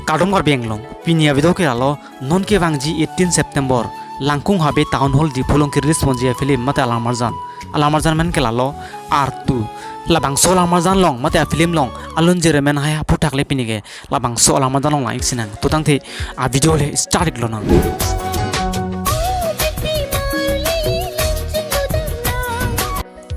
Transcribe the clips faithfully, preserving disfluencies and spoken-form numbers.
Kardom Karbi Anglong, pini avideo ke lalo, non kevangji eighteen September, Langkung Habe Town Hall Diphu along ke-release ponji afilm mate alamarjan. Alamarjan amen ke lalo, Artu. Labangso alamarjan along mate afilm along alonjir amen hai aphuthak le pini ke labangso alamarjan along lang-ik sinang. To tangte avideo le start ik lonang.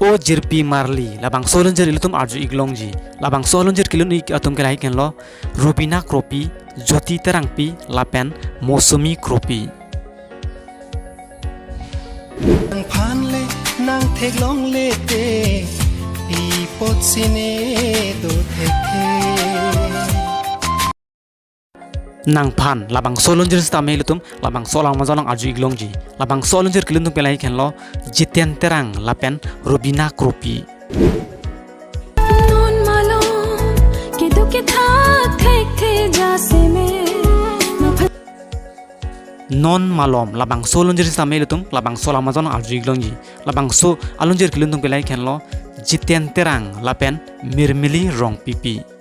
O Jirpi Marli, labangso alonjir ilitum arju-ik longji. Labangso alonjir kelun-ik atum ke lahai henlo, Rubina Kropi, Jyoti Terangpi, lapen Mosumi Kropi. Nangphan le nangtheklongle te, pi apotsi ne do thekthe. Nangphan, labangso alonjir sitame ilitum labangso alamarjan along arju-ik longji. Labangso alonjir kelun atum ke lahai henlo, Jiten Terang lapen Rubina Kropi. Non malom, keduk kethak thekthe jase me. Non malom, labangso alonjir sitame ilitum labangso alamarjan along arju-ik longji. Labangso alonjir kelun atum ke lahai henlo, Jiten Terang lapen Mirmili Rongpipi.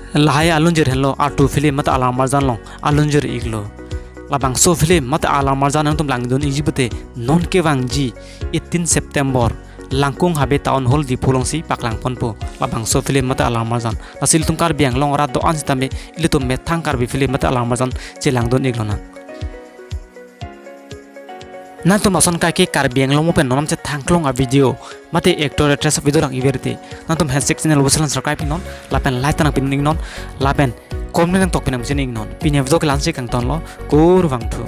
Lahai alonjir henlo Artu film mate alamarjan along alonjir iklo. Labangso film mate alamarjan nangtum langdun-ikji pute non kevangji eighteen September, Langkung Habe Town Hall Diphu alongsi paklangponpo labangso film mate alamarjan. Lasi ilitum Karbi Anglong arat do-an sitame ilitum methang Karbi film mate alamarjan chelangdun-ik lonang. Nangtum lason kaike Karbi Anglong mo pen non namchethang klong avideo mate actor actress avideo lang-ik ver te, nangtum handshake channel lapuson subscribe iknon, lapen like ta nangpidun-iknon, lapen comment nangtokpin nangpidun-iknon. Pini avideo ke la-ansi kangtonlo, kurvangthu.